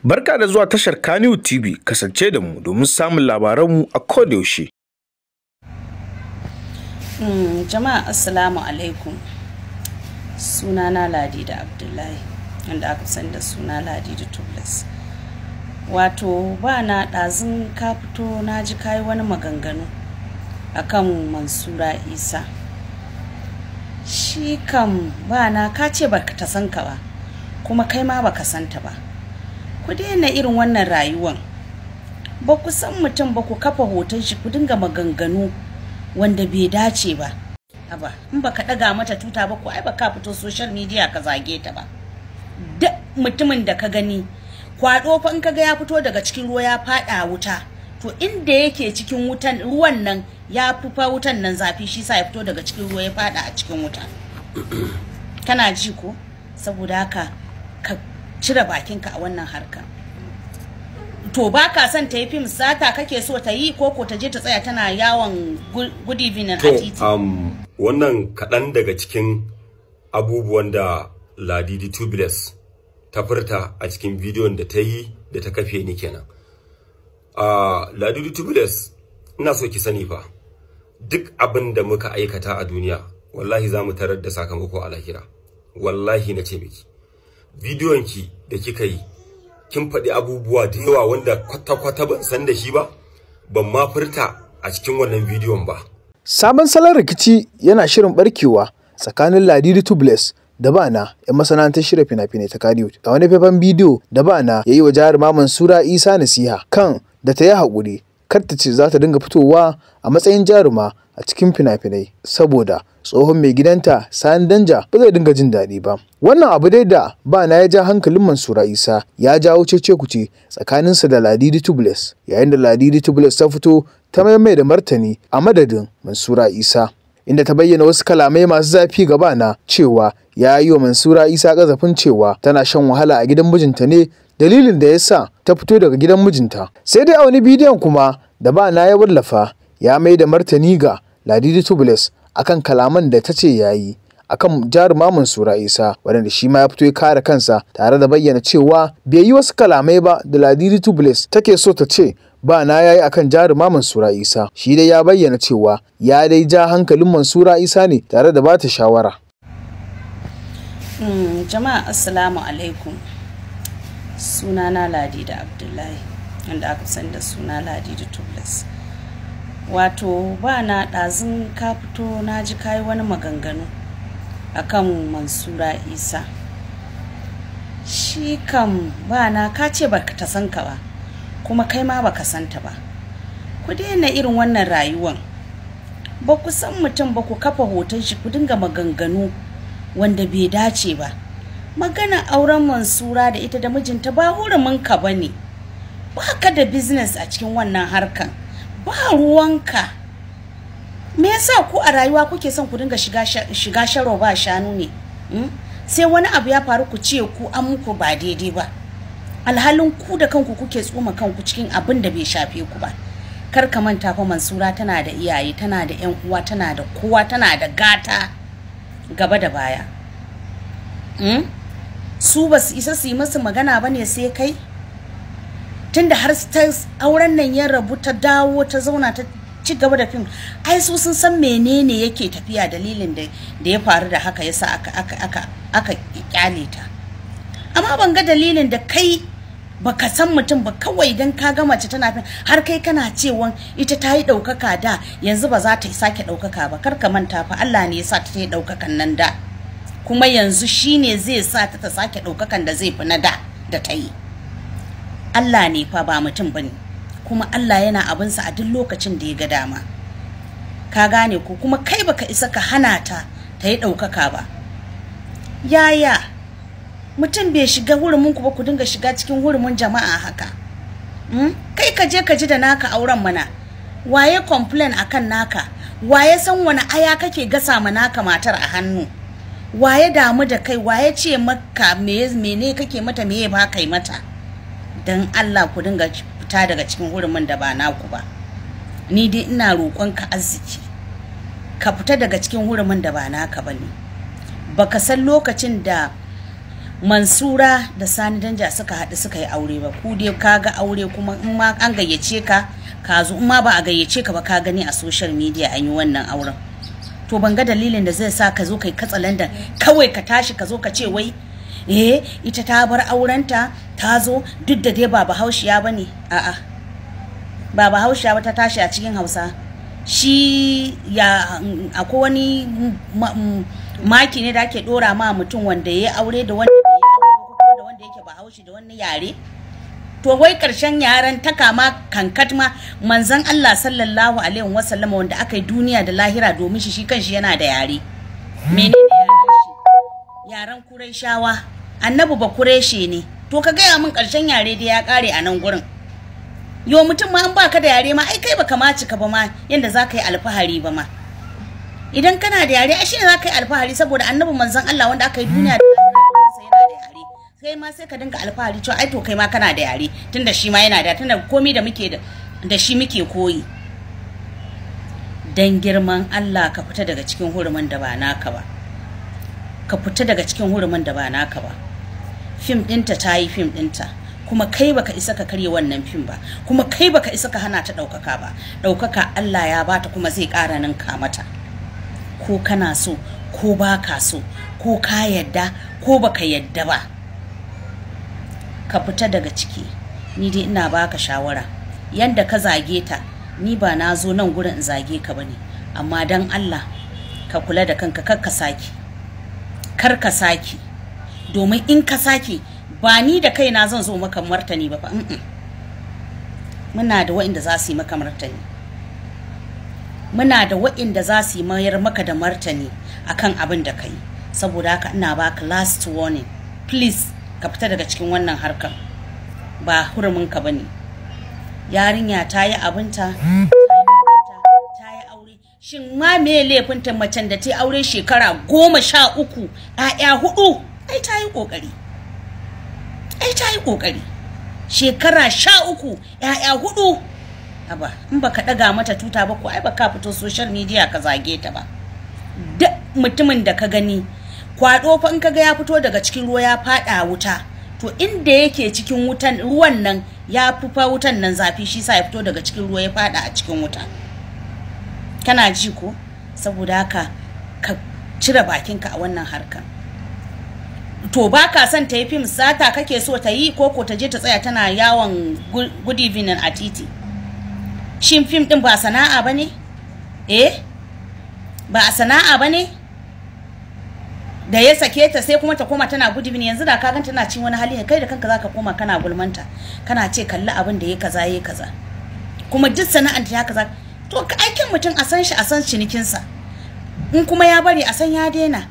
Barka da zuwa tashar Kannywood TV, kasance da mu domin samun labaranmu a kodayaushe. Jama'a assalamu alaikum. Sunana Ladida Abdullahi, wanda aka sani da suna Ladida Tubeless. Wato ba na ɗazun ka fito na ji kayi wani maganganu akan Mansura Isa. Shi kam ba na ka ce baka ta san ka ba, kuma kai ma baka san ta ba. Ku daina irin wannan rayuwan. Ba ku san mutum ba, ku kafa hoton shi ku dinga maganganu wanda bai dace ba. Haba, in baka daga mata tuta ba ko ai baka fito social media ka zage ta ba. Duk mutumin da ka gani kwado fa, in kaga ya fito daga cikin ruwa ya fada wuta, to inda yake cikin wutan ruwan nan ya fi fa wutan nan zafi, shi sa ya fito daga cikin ruwa ya fada a cikin wuta. Kana ji ko? Saboda haka ka cire bakinka a wannan harka. To ba ka son ta yi fim, sata kake so ta yi, ko ta je ta tsaya tana yawon good evening a titi? Wannan kaɗan daga cikin abubuwan da Ladidi Tubeless ta furta a cikin bidiyon da ta yi da ta kafe ni kenan. Ladidi Tubeless, ina so ki sani fa, duk abin da muka aikata a duniya wallahi za mu tarar da sakamako a lahira. Wallahi na ce miki, bidiyon ki da kika yi, kin faɗi abubuwa da yawa wanda kwata-kwata ban san da shi ba, ban ma furta a cikin wannan bidiyon ba. Sabon salon rikici yana shirin barkewa tsakanin Ladidi Tubeless da Bana 'yan masana'antar shirya fina-finai ta Kannywood. A wani faifan bidiyo da Bana ya yi wa jaruma Mansura Isa nasiha kan da ta yi haƙuri, kar ta ce za ta dinga fitowa a matsayin jaruma a cikin fina-finai saboda tsohon mai gidanta Sani Danja ba zai dinga jin daɗi ba. Wannan abu dai da Bana ya ja hankalin Mansura Isa ya jawo cece-kuce tsakaninsa da Ladidi Tubeless, yayin da Ladidi Tubeless ta fito ta maimai da martani a madadin Mansura Isa, inda ta bayyana wasu kalamai masu zafi ga Bana cewa ya yi wa Mansura Isa ƙazafin cewa tana shan wahala a gidan mijinta ne, dalilin da ya sa ta fito daga gidan mijinta. Sai dai a wani bidiyon kuma da Bana ya wallafa, ya mai da martani ga Ladidi Tubeless akan kalaman da ta ce ya yi akan jaruma Mansura Isa, waɗanda shi ma ya fito ya kare kansa tare da bayyana cewa bai yi wasu kalamai ba da Ladidi Tubeless take so ta ce Bana ya yi akan jaruma Mansura Isa. Shi dai ya bayyana cewa ya dai ja hankalin Mansura Isa ne tare da bata shawara. Jama'a assalamu alaikum. Sunana Ladida Abdullahi, wanda aka sani da suna Ladida Tubeless. Wato ba na ɗazun ka fito na ji kayi wani maganganu akan Mansura Isa. Shi kam ba na ka ce baka ta san ka ba, kuma kai ma baka san ta ba. Ku daina irin wannan rayuwan. Ba ku san mutum ba, ku kafa hoton shi ku dinga maganganu wanda bai dace ba. Magana auren Mansura da ita da mijinta ba hurumin ka bane. Ba ka da business a cikin wannan harkan. Ba ruwanka. Me yasa ku a rayuwa kuke son ku dinga shiga sharo ba shanu ne? Sai wani abu ya faru ku ce ku an muku ba daidai ba. Alhalin ku da kanku kuke tsoma kanku cikin abin da bai shafe ku ba. Kar ka manta fa, Mansura tana da iyaye, tana da ƴan uwa, tana da kowa, tana da gata gaba da baya. Su ba su isa su yi musu magana ba ne sai kai? Tunda har ta auren nan ya rabu ta dawo ta zauna ta ci gaba da fim, ai su sun san menene yake tafiya, dalilin da ya faru da haka yasa aka kyale ta. Amma ban ga dalilin da kai baka san mutum ba, kawai dan ka ga mace tana fim har kai kana cewa ita ta yi ɗaukaka da, yanzu ba za ta sake ɗaukaka ba. Kar ka manta fa, Allah ne ya sa ta yi ɗaukakan nan da, kuma yanzu shine zai sa ta sake ɗaukakan da zai fi na da da ta yi. Allah ne fa, ba mutum bane, kuma Allah yana abinsa a duk lokacin da ya ga dama. Ka gane ko? Kuma kai baka isa ka hana ta ta yi ɗaukaka ba. Yaya mutum bai shiga hurumin ku ba, ku dinga shiga cikin hurumin jama'a haka? Kai ka je ka ji da naka auren mana. Waye complain akan naka? Waye san wani aya kake gasa ma naka matar a hannu? Waye damu da kai? Waye ce maka mene kake mata, meye ba kai mata? Dan Allah ku dinga fita daga cikin hurumin da ba naku ba. Ni dai ina roƙon ka arziki, ka fita daga cikin hurumin da ba naka bane. Baka san lokacin da Mansura da Sani Danja suka haɗu suka yi aure ba. Ku dai ka ga aure, kuma in ma an gayyace ka ka zo, in ma ba a gayyace ka ba ka gani a social media an yi wannan auren. To ban ga dalilin da zai sa ka zo kai katsalandan kawai ka tashi ka zo ka ce wai eh ita ta bar aurenta ta zo, duk da dai ba Bahaushiya bane. A'a, ba Bahaushiya ba, ta tashi a cikin Hausa. Shi ya akwai wani maki ne da ake dora ma mutum wanda ya aure da wanda bai aure ba, kuma da wanda yake Bahaushe da wani yare. To wai karshen yaren ta kama kankat ma manzon Allah sallallahu alaihi wasallama wanda aka yi duniya da lahira domin shi, shi kanshi yana da yare. Menene yaren shi? Yaren Qurayshawa. Annabi ba Qurayshi ne. To ka gaya min karshen yare dai ya kare a nan gurin. Yo mutum ma an baka da yare ma ai kai baka ma cika ba ma yanda zaka yi alfahari ba ma. Idan kana da yare ai shine zaka yi alfahari, saboda annabi manzon Allah wanda aka yi duniya da lahira domin sa yana da yare. Kai ma sai ka dinga alfahari cewa ai to kai ma kana da yare, tunda shi ma yana da, tunda komai da muke da shi muke koyi. Dan girman Allah ka fita daga cikin hurumin da ba naka ba. Ka fita daga cikin hurumin da ba naka ba. Fim ɗinta ta yi fim ɗinta, kuma kai baka isa ka karya wannan fim ba, kuma kai baka isa ka hana ta ɗaukaka ba. Ɗaukaka Allah ya bata kuma zai ƙara ninka mata. Ko kana so ko baka so, ko ka yadda ko baka yadda ba, ka fita daga ciki. Ni dai ina baka shawara, yanda ka zage ta, ni ba na zo nan gurin in zage ka bane, amma dan Allah ka kula da kanka, kar ka sake, kar ka sake. Domin in ka sake ba ni da kaina zan zo maka martani ba fa. Muna da waɗanda za su yi maka martani, muna da waɗanda za su yi mayar maka da martani akan abin da kai. Saboda haka ina baka last warning, please ka fita daga cikin wannan harkar, ba hurumin ka bane. Yarinya ta yi abinta, ta yi aure. Shin ma me laifinta macen da ta yi aure shekara 13, 'ya'ya 4? Ai ta yi kokari, ai ta yi kokari. Shekara 13, 'ya'ya 4. Aba, in baka daga mata tuta ba ko ai baka fito social media ka zage ta ba. Duk mutumin da ka gani kwado fa, in kaga ya fito daga cikin ruwa ya fada wuta, to inda yake cikin wutan ruwan nan ya fi fa wutan nan zafi, shi sa ya fito daga cikin ruwa ya fada a cikin wuta. Kana ji ko? Saboda haka ka cire bakinka a wannan harkar. To baka son ta yi fim, sata kake so ta yi, ko ta je ta tsaya tana yawon good evening a titi? Shin fim din ba sana'a bane? Eh, ba sana'a bane? Da ya sake ta sai kuma ta koma tana good evening. Yanzu da ka ganta tana cin wani hali, kai da kanka zaka koma kana gulmanta, kana ce kalli abin da ya kaza ya kaza, kuma duk sana'an ta ya kaza. To aikin mutum a san shi, a san cinikinsa, in kuma ya bari a san ya daina.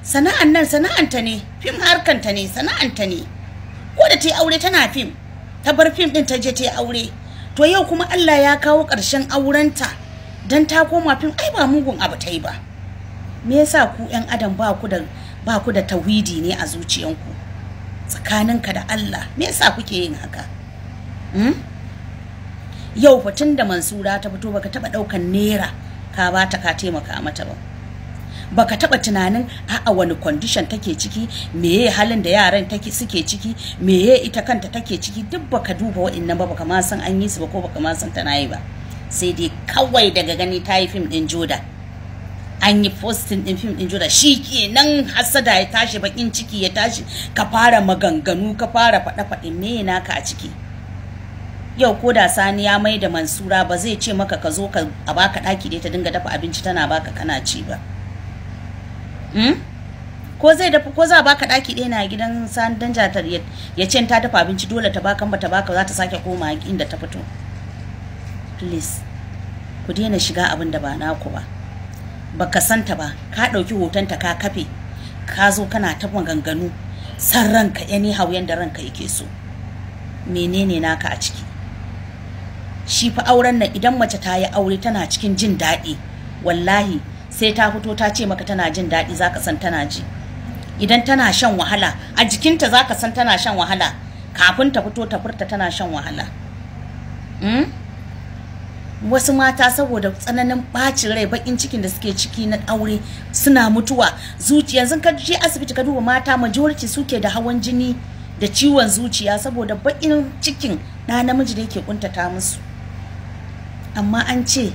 Sana'an nan sana'anta ne, fim harkanta ne, sana'anta ne. Ko da ta yi aure tana fim, ta bar fim din ta je ta yi aure. To yau kuma Allah ya kawo ƙarshen aurenta dan ta koma fim, ai ba mugun abu ta yi ba. Me yasa ku ƴan adam ba ku da tawhidi ne a zuciyanku tsakaninka da Allah? Me yasa kuke yin haka? Yau fa tun da Mansura ta fito baka taba daukan naira ka bata ka taimaka mata ba. Baka taba tunanin a'a wani condition take ciki, meye halin da yaran take suke ciki, meye ita kanta take ciki, duk baka duba wa'annan ba, baka ma san an yi su ba ko baka ma san tana yi ba. Sai dai kawai daga gani ta yi fim din Joda, an yi posting din fim din Joda, shikenan hasada ya tashi, bakin ciki ya tashi, ka fara maganganu, ka fara faɗe-faɗe. Meye naka a ciki? Yau ko da Sani ya mai da Mansura ba zai ce maka ka zo ka a baka daki dai ta dinga dafa abinci tana baka kana ci ba. Ko zai dafa, ko za baka daki ɗaya na gidan Sani Danja ta ya ce ta dafa abinci dole ta baka, ba ta baka za ta sake koma inda ta fito. Please ku daina shiga abin da ba naku ba. Baka santa ba, ka ɗauki hotonta ka kafe, ka zo kana ta maganganu san ranka anyhow yanda ranka yake so. Menene naka a ciki? Shi fa auren nan idan mace ta yi aure tana cikin jin daɗi, wallahi sai ta fito ta ce maka tana jin daɗi zaka san tana ji. Idan tana shan wahala a jikinta zaka san tana shan wahala, kafin ta fito ta furta tana shan wahala. Wasu mata saboda tsananin bacin rai, bakin cikin da suke ciki na aure, suna mutuwa zuciya. Yanzu ka je asibiti ka duba mata, majority suke da hawan jini da ciwon zuciya saboda bakin cikin ɗa namiji da yake kuntata musu. Amma an ce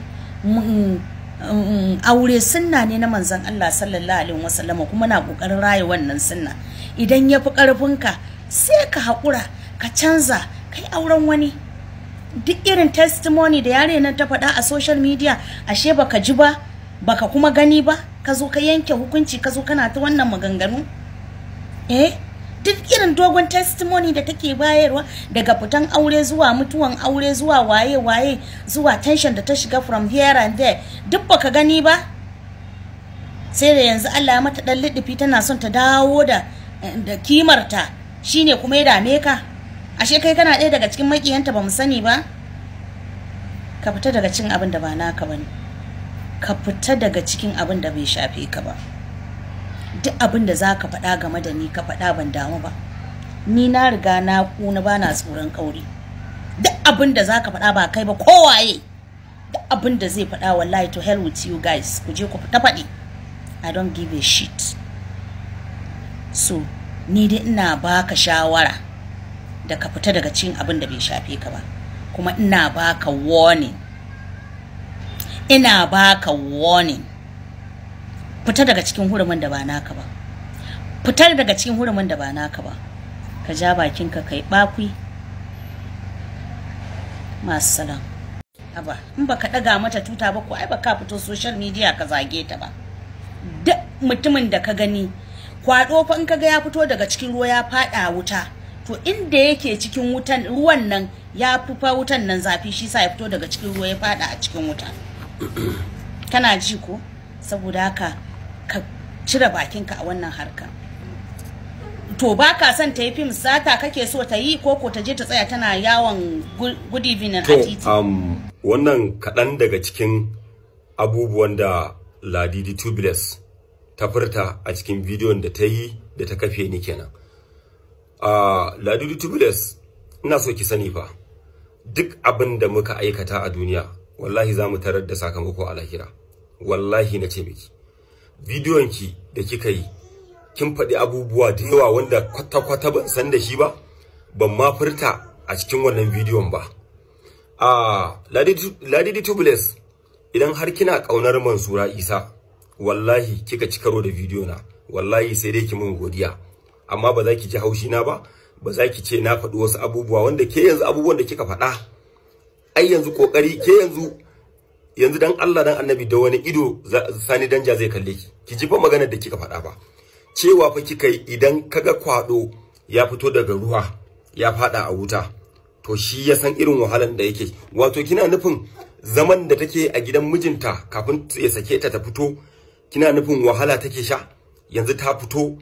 aure sunna ne na manzon Allah sallallahu alaihi wasallam, kuma na kokarin raye wannan sunna. Idan ya fi karfinka sai ka haƙura ka canza kai auren wani. Duk irin testimony da yare nan ta faɗa a social media, ashe baka ji ba, baka kuma gani ba, ka zo ka yanke hukunci, ka zo kana ta wannan maganganu. Duk irin dogon testimony da take bayarwa, daga fitan aure zuwa mutuwan aure zuwa waye waye zuwa tension da ta shiga from here and there, duk baka gani ba. Sai da yanzu Allah ya mata dan liddifi, tana son ta dawo da kimarta, shine kuma ya dame ka. Ashe kai kana ɗaya daga cikin makiyanta, bamu sani ba. Ka fita daga cikin abin da ba naka bane, ka fita daga cikin abin da bai shafe ka ba. Duk abin da zaka faɗa game da ni ka faɗa, ban damu ba. Ni na riga na kuna, bana tsoron kauri. Duk abin da zaka faɗa, ba kai ba kowaye, duk abin da zai faɗa, wallahi to hell with you guys, ku je ku ta faɗi, I don't give a shit. So ni dai ina baka shawara da ka fita daga cikin abin da bai shafe ka ba, kuma ina baka warning, ina baka warning, fita daga cikin hurumin da ba naka ba, fitar daga cikin hurumin da ba naka ba. Ka ja bakinka kai bakwi. Masu haba, in baka daga mata tuta ba ko ai baka fito social media ka zage ta ba. Duk mutumin da ka gani kwado fa, in kaga ya fito daga cikin ruwa ya fada wuta, to inda yake cikin wutan ruwan nan ya fi fa wutan nan zafi, shi sa ya fito daga cikin ruwa ya fada a cikin wuta. Kana ji ko? Saboda haka ka cire bakinka a wannan harka. To ba ka son ta yi fim, sata kake so ta yi, ko ta je ta tsaya tana yawon good evening a titi? Wannan kaɗan daga cikin abubuwan da Ladidi Tubules ta furta a cikin bidiyon da ta yi da ta kafe ni kenan. Ladidi Tubules, ina so ki sani fa, duk abin da muka aikata a duniya wallahi za mu tarar da sakamako a lahira. Wallahi na ce miki, bidiyon ki da kika yi, kin faɗi abubuwa da yawa wanda kwata-kwata ban san da shi ba, ban ma furta a cikin wannan bidiyon ba. Ladidi Tubules, idan har kina ƙaunar Mansura Isa, wallahi kika ci karo da bidiyo na, wallahi sai dai ki mun godiya, amma ba za ki ji haushi na ba, ba za ki ce na faɗi wasu abubuwa wanda ke yanzu abubuwan da kika faɗa ai yanzu kokari ke yanzu dan Allah dan Annabi, da wani ido Sani Danja zai kalle ki? Ki ji fa maganar da kika faɗa ba, cewa fa kika yi idan kaga kwado ya fito daga ruwa ya faɗa a wuta, to shi ya san irin wahalan da yake. Wato kina nufin zaman da take a gidan mijinta kafin ya sake ta ta fito, kina nufin wahala take sha, yanzu ta fito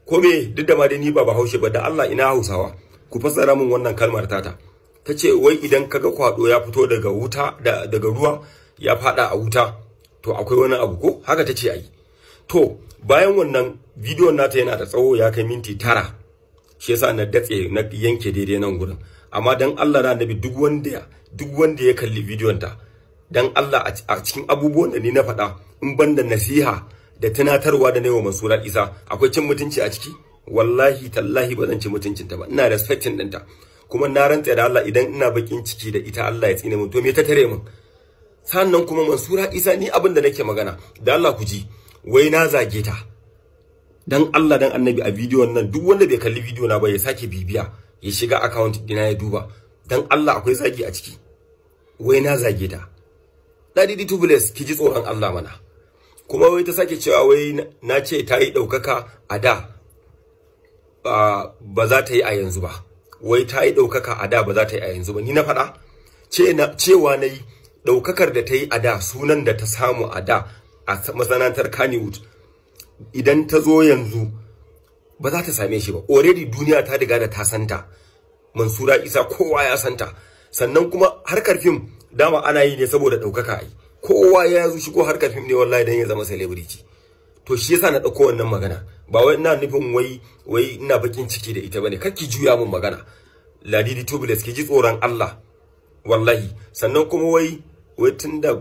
ko me? Duk da ma dai ni ba Bahaushe ba, da Allah ina Hausawa, ku fassara min wannan kalmar tata. Tace wai idan kaga kwado ya fito daga wuta daga ruwa ya fada a wuta, to akwai wani abu ko haka tace ai. To bayan wannan bidiyon nata yana da tsawo, ya kai minti 9, shi yasa na datse na yanke daidai nan gurin. Amma dan Allah da Annabi, duk wanda ya kalli bidiyon ta, dan Allah a cikin abubuwan da ni na faɗa, in banda nasiha da tunatarwa da nayi wa Mansura Isa, akwai cin mutunci a ciki? Wallahi tallahi ba zan ci mutuncin ta ba, ina respecting ɗinta, kuma na rantsa da Allah idan ina bakin ciki da ita Allah ya tsine mun, to me ta tare mun? Sannan kuma Mansura Isa, ni abin da nake magana da Allah ku ji, wai na zage ta. Dan Allah dan Annabi, a bidiyon nan duk wanda bai kalli bidiyo na ba ya sake bibiya, ya shiga account dina ya duba, dan Allah akwai zagi a ciki? Wai na zage ta. Ladidi Tubules, ki ji tsoron Allah mana. Kuma wai ta sake cewa wai na ce ta yi ɗaukaka a da, ba za ta yi a yanzu ba. Wai ta yi ɗaukaka a da, ba za ta yi a yanzu ba. Ni na faɗa? Cewa na yi ɗaukakar da ta yi a da, sunan da ta samu a da a masana'antar Kannywood, idan ta zo yanzu ba za ta same shi ba. Already duniya ta riga da ta santa. Mansura Isa kowa ya santa. Sannan kuma harkar fim dama ana yi ne saboda ɗaukaka ai. Kowa ya zo shigo harkar fim ne wallahi dan ya zama celebrity. To shi yasa na ɗauko wannan magana. Ba wai ina nufin wai ina bakin ciki da ita bane. Kar ki juya min magana. Ladidi Tubules, ki ji tsoron Allah. Wallahi. Sannan kuma wai Wai tunda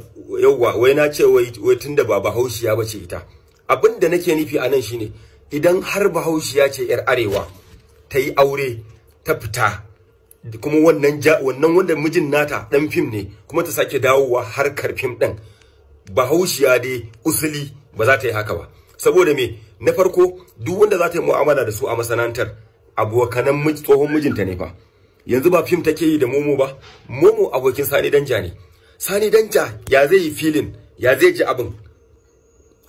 yauwa wai na ce wai tunda ba Bahaushiya bace ita. Abin da nake nufi a nan shine, idan har Bahaushiya ce yar arewa ta yi aure ta fita, kuma wannan wanda mijin nata dan fim ne, kuma ta sake dawowa harkar fim din, Bahaushiya dai usuli ba za ta yi haka ba. Saboda me? Na farko, duk wanda za ta yi mu'amala da su a masana'antar abokanan tsohon mijinta ne fa. Yanzu ba fim take yi da Momo ba. Momo abokin Sani Danja ne. Sani Danja ya zai yi filin, ya zai ji abin?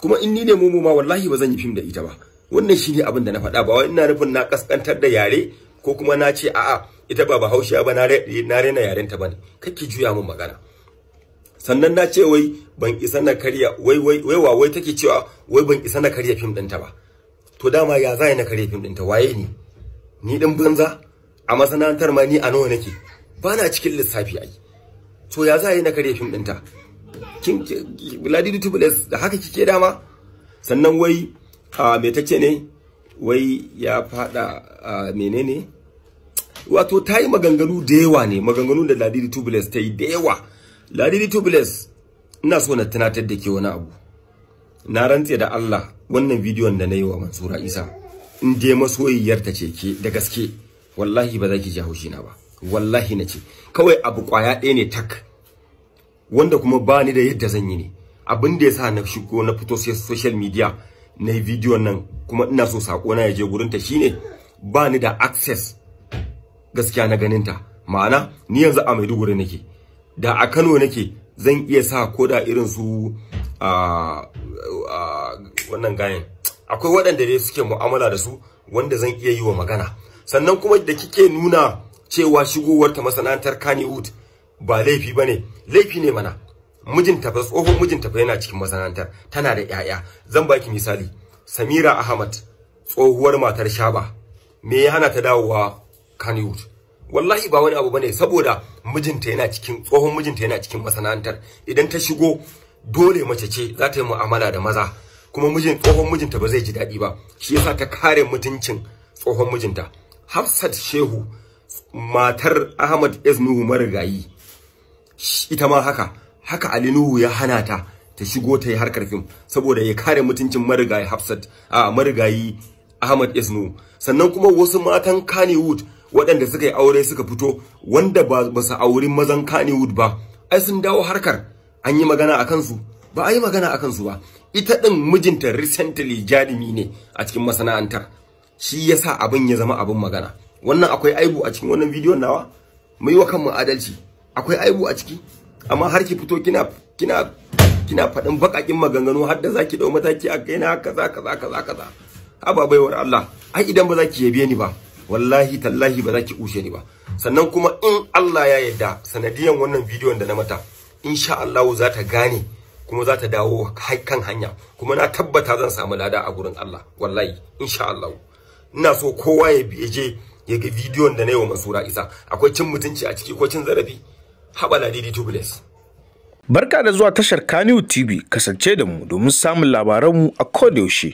Kuma in ni ne Momo ma, wallahi ba zan yi fim da ita ba. Wannan shine abin da na faɗa. Ba wai ina nufin na kaskantar da yare ko kuma na ce a'a ita ba Bahaushiya ba, na rena yaren ta bane. Kake juya min magana. Sannan na ce wai ban isa na karya, wai wai wai wa wai take cewa wai ban isa na karya fim ɗinta ba. To dama ya za na karya fim ɗinta? Waye ni? Ni ɗin banza a masana'antar ma ni a nawa nake? Ba na cikin lissafi ai. To ya za na karya fim ɗinta? Kin Ladidi Tubules da haka kike dama. Sannan wai me tace ne? Wai ya fada menene? Wato ta yi maganganu da yawa ne, maganganu da Ladidi Tubules ta yi da yawa. Ladidi Tubules, ina so na tunatar da ke wani abu. Na rantse da Allah, wannan bidiyon da na yi wa Mansura Isa, in dai masoyiyar ta ce ke da gaske, wallahi ba za ki ji haushi na ba. Wallahi na ce kawai abu kwaya ɗaya ne tak, wanda kuma ba ni da yadda zan yi ne. Abin da ya sa na shigo na fito social media na yi bidiyon nan, kuma ina so sako na ya je gurinta, shine ba ni da access gaskiya na ganinta. Ma'ana ni yanzu a Maiduguri nake, da a Kano nake zan iya sa koda irin su wannan gayen, akwai waɗanda dai suke mu'amala da su wanda zan iya yi wa magana. Sannan kuma da kike nuna cewa shigowar ta masana'antar Kannywood ba laifi bane, laifi ne mana. Mijinta fa, tsohon mijinta fa yana cikin masana'antar, tana da 'ya'ya. Zan baki misali, Samira Ahmad, tsohuwar matar Shaba, me ya hana ta dawowa Kannywood? Wallahi ba wani abu bane, saboda mijinta yana cikin, tsohon mijinta yana cikin masana'antar. Idan ta shigo dole mace ce za ta yi mu'amala da maza, kuma mijin tsohon mijinta ba zai ji daɗi ba. Shi yasa ta kare mutuncin tsohon mijinta. Hafsat Shehu, matar Ahmad S Nuhu marigayi, ita ma haka haka Ali Nuhu ya hana ta ta shigo ta yi harkar fim, saboda ya kare mutuncin marigayi Hafsat, a marigayi Ahmad S Nuhu. Sannan kuma wasu matan Kannywood waɗanda suka yi aure suka fito, wanda ba su auri mazan Kannywood ba, ai sun dawo harkar. An yi magana a kansu? Ba a yi magana a kansu ba. Ita ɗin mijinta recently jarumi ne a cikin masana'antar, shi yasa abin ya zama abin magana. Wannan akwai aibu a cikin wannan bidiyon nawa? Mu yi wa kanmu adalci, akwai aibu a ciki? Amma har ki fito kina kina kina faɗin baƙaƙin maganganu, har da zaki ɗau mataki a kaina, kaza kaza kaza kaza. Haba baiwar Allah, ai idan ba za ki yabe ni ba, wallahi tallahi ba za ki ushe ni ba. Sannan kuma in Allah ya yarda, sanadiyan wannan bidiyon da na mata, insha Allah za ta gane kuma za ta dawo kan hanya, kuma na tabbata zan samu lada a gurin Allah, wallahi insha Allah. Ina so kowa ya je ya ga bidiyon da na yi wa Mansura Isa. Akwai cin mutunci a ciki ko cin zarafi? Haba Ladidi Tubules. Barka da zuwa tashar Kannywood TV, kasance da mu domin samun labaranmu a kodayaushe.